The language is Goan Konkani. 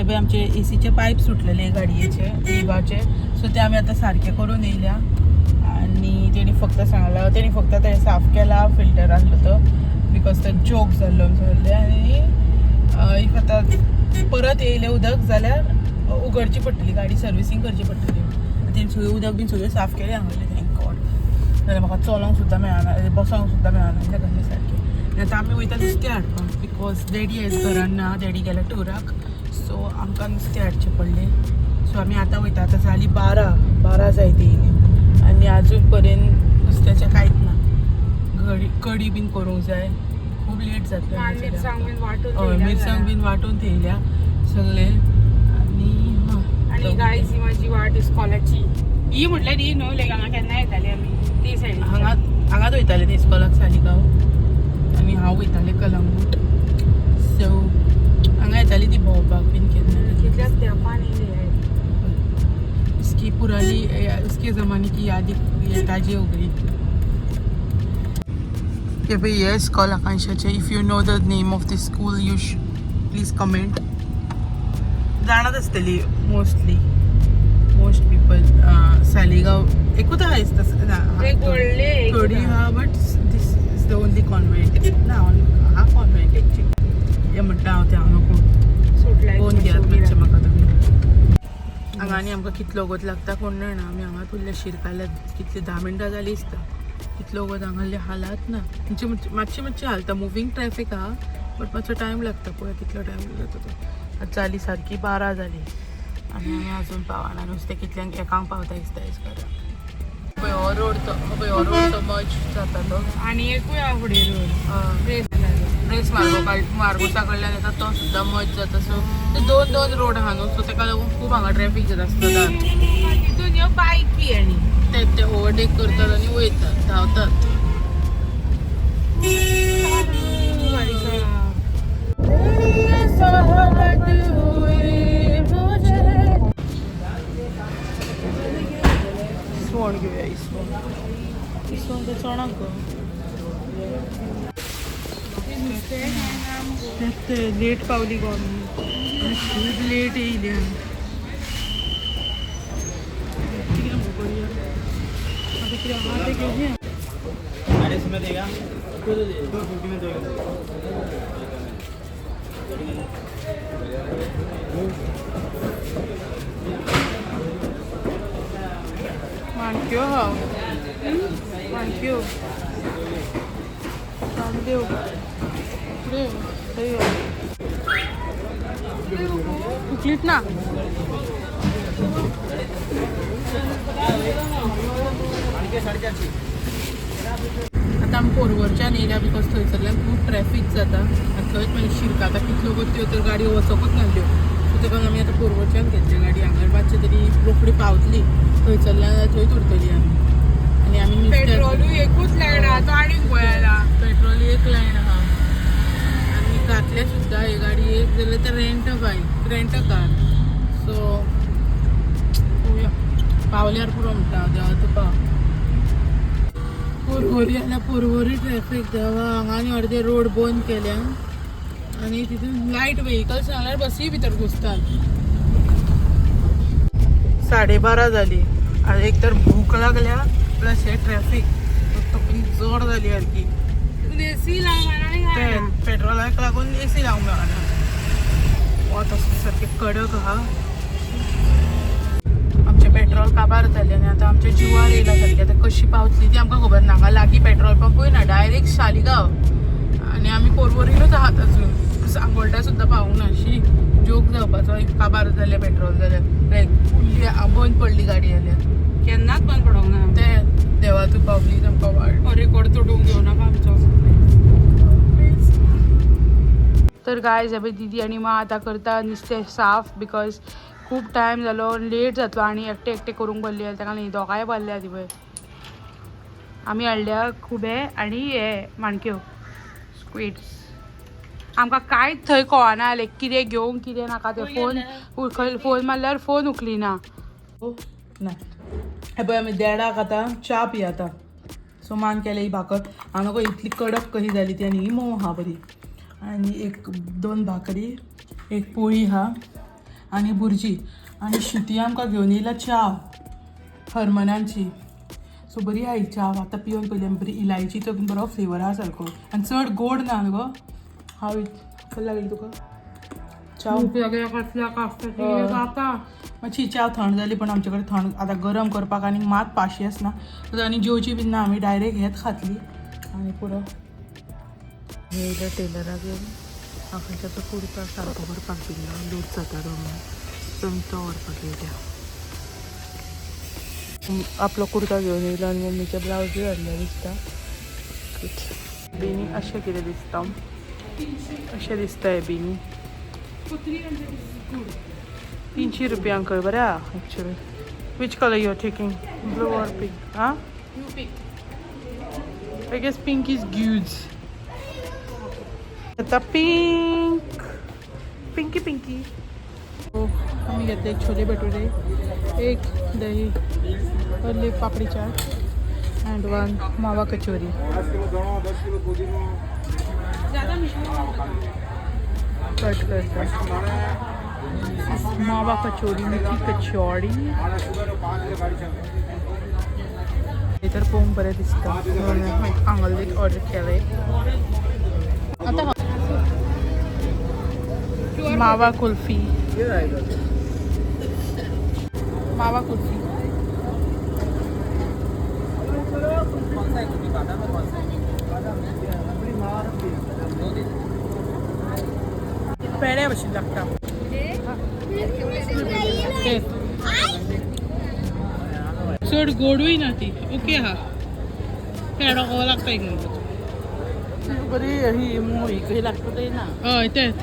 हे पळय आमचे एसीचे पायप सुटलेले गाडयेचे लिवाचे, सो ते आमी आतां सारके करून येयल्या. आनी तेणी फक्त सांगला, तेणी फक्त ते साफ केला फिल्टर आहलो तो, because तो जोक जाल्लो आमचो. आनी if आतां परत येयलें उदक जाल्यार उगडची पडटली गाडी, सर्विसींग करची पडटली. तेणी सगळें उदक बीन सगळें साफ केलें हांगेलें, thank God. जाल्यार म्हाका चलोंक सुद्दां मेळना, बसोंक सुद्दां मेळना कसलें सारकें. आतां आमी वयता नुस्तें हाडपाक, because daddy आयज घरान ना, डॅडी गेला टुराक, सो आमकां नुस्तें हाडचें पडलें. सो आमी आतां वयता. आतां जाली 12, 12 जायत येयली आनी आजून पर्यंत नुस्त्याचें कांयच ना. घडी कडी बीन करूंक जाय, खूब लेट जातलें. मिरसांग बीन वांटून हय, मिरसांग बीन वांटून थेयल्या सगळें. आनी आनी गायज, ही माझी वाट इस्कॉलाची. ही म्हटल्यार ही न्हू, लायक हांगा केन्ना येताली आमी ती सायडीन. हांगा हांगाच वयताले ते इस्कॉलाक सालिगांव, आनी हांव वयतालें कलंगूट. सो हांगा येताली ती भोंवपाक बीन केन्ना. कितल्याच तेंपान येयली. इसकी पुरानी, उसके ज़माने की याद ये ताजी हो गई. ये भाई, ये स्कॉल आकांक्षाचे. If you know the name of the school, you please comment. जाणात आसतली मोस्टली मोस्ट पीपल. सालिगांव एकूच आहा दिसता ना? एक व्हडलें एक. थोडी आहा, but this is the only convent ना, हा कॉन्वेंट एक्चुअली. हे म्हणटा हांव ते हांगा कोण सुटलाय. फोन घेयात मातशें म्हाका तुमी. हांगा आनी आमकां कितलो वगत लागता कोण जाणा. आमी हांगाच उरले शिरकाल्यात कितली, 10 मिनटां जालीं दिसता. कितलो वगत हांगासरले हालात ना, म्हणजे मातशें मातशें हालता. मुवींग ट्रॅफीक आहा, बट मातसो टायम लागता. पळोवया कितलो टायम जाता तो. आतां जाली सारकी 12 जाली आनी आमी अजून पावना. नुस्तें कितल्यांक एकांक पावता दिसता इस्कोलाक. पळय हो रोड तो, हो पळय हो रोड तो मर्ज जाता तो. आनी एकूय आहा फुडें रोड. रेस रेस मार्गोसा कडल्यान येता तो सुद्दां मर्ज जाता. सो ते दोन दोन रोड आहा न्हू, सो तेका लागून खूब हांगा ट्रॅफीक जाता आसता. तितून ह्यो बायकी आनी ते ते ओवरटेक करतात आनी वयतात, धांवतात. इसवण घेवया, इसवण, इसवण ते चणाक गो. ते लेट पावली गो आमी, आनी खूब लेट येयली आमी. कितें गो करुया आतां? कितें आहा तें घेवया. 250 में देगा, 250 में देगा. माणक्यो आहा, माणक्यो, कांद्यो फुडें थंय उकलीत ना. 450. आतां आमी पोरवरच्यान येयल्या, because थंयसरल्यान खूब ट्रॅफीक जाता आनी थंयच मागीर शिरकाता कितल्यो गो त्यो, तर गाडयो वचोकूच नासल्यो. सो तेका आमी आतां पोरवरच्यान घेतली गाडी. हांगर मातशें तरी रोखडी पावतली, थंयसरल्यान थंयच उरतली आमी. आनी आमी नुस्तें पेट्रोलूय एकूच लायन आहा, तो आनीक खंय आयला? पेट्रोल एक लायन आहा आनी घातले सुद्दां ही गाडी एक जाल्यार ते rent a bike, rent a car. So पळोवया, पावल्यार पुरो म्हणटा. देवा तुका. पोरवरी जाल्यार पोरवरी ट्रॅफीक, देवा. हांगा आनी अर्दे रोड बंद केल्या आनी तितून लायट व्हेकल्स जाल्यार बसी भितर घुसतात. 12:30 जाली आनी एक तर भूक लागल्या, प्लस हे ट्रॅफीक, तकली जड जाली सारकी. एसी लावून आनी ते काय ना. पेट्रोलाक लागून एसी लावंक मेळना. वत असो सारकें कडक आहा. आमचें पेट्रोल काबार जालें आनी आतां आमच्या जिवार येयला सारकें. आतां कशी पावतली ती आमकां खबर ना. हांगा लागीं पेट्रोल पंपूय ना, डायरेक्ट शालिगांव आनी आमी पोरवरीनूच आहात अजून, सांगोल्डा सुद्दां पावूंक ना. शी, जोक जावपाचो. काबार जालें पेट्रोल जाल्यार, लायक उरली, बंद पडली गाडी जाल्यार. केन्नाच बंद पडोंक ना. ते देवा तूं पावली आमकां वाट. रेकॉर्ड तोडूंक घेवं नाका आमचो. तर गायज, हे दिदी आनी मा आतां करता नुस्तें साफ, because खूब टायम जालो, लेट जातलो आनी एकटे एकटे करूंक पडली ताका लागून दोगांय पडल्या ती. पळय, आमी हाडल्या खुबे आनी हे माणक्यो, स्क्विड्स. आमकां कांयच थंय कळना लायक कितें घेवंक कितें नाका तें. फोन उखल, फोन मारल्यार फोन उखलिना. ना, हे पळय, आमी देडाक आतां च्या पियाता. सो मान केल्या ही भाकर. हांगा नको, इतली कडक कशी जाली ती. आनी ही मोव आहा बरी. आनी एक दोन भाकरी, एक पोळी आहा. आनी भुरजी आनी शिती आमकां घेवन येयला च्याव हरमनांची. सो बरी आहा ही च्याव, आतां पिवन पयली आमी. बरी इलायचीचो बीन बरो फ्लेवर आहा सारको आनी चड गोड ना न्हू गो. हांव कशें लागली तुका च्याव? भूक लागल्या कसल्या कास्ताची हय. जाता. मातशी च्याव थंड जाली, पण आमचे कडेन थंड आतां गरम करपाक आनी मात पाशयेंस ना. सो आनी जेवची बीन ना, आमी डायरेक्ट हेच खातली आनी पुरो. येयल्या टेलराक येवन आकाशाचो कुर्ता सारको करपाक दिल्लो, लूज जाता तो म्हणून. सो आमी तो व्हरपाक येयल्या. आपलो कुर्ता घेवन येयलो आनी मम्मीचे ब्लावजूय हाडले दिसता. बेनी अशें कितें दिसता, अशें दिसता हें बेनी. 300 is good. 300 रुपयांक बरें आहा actually. Which colour you are taking, blue or pink? आं, you pick. I guess pink is good. आता पिंक, पिंकी पिंकी. हो, आम्ही घेतले एक छोले भटुरे, एक दही भल्ले, पापडी चाट अँड वन मावा कचोरी. ज्यादा मिठाई. कट करता मावा कचोरी, मिठी कचोरी. हे तर पळोवंक बरें दिसता म्हणून हांगा ऑर्डर केलें. आता मावा कुल्फी, मावा कुल्फी. पेड्या भशेन लागता ते. चड गोडूय ना ती, ओके आहा. पेडो कसो लागता एक नंबर. बरी ही मुळी कशी लागता ते ना. हय तेच.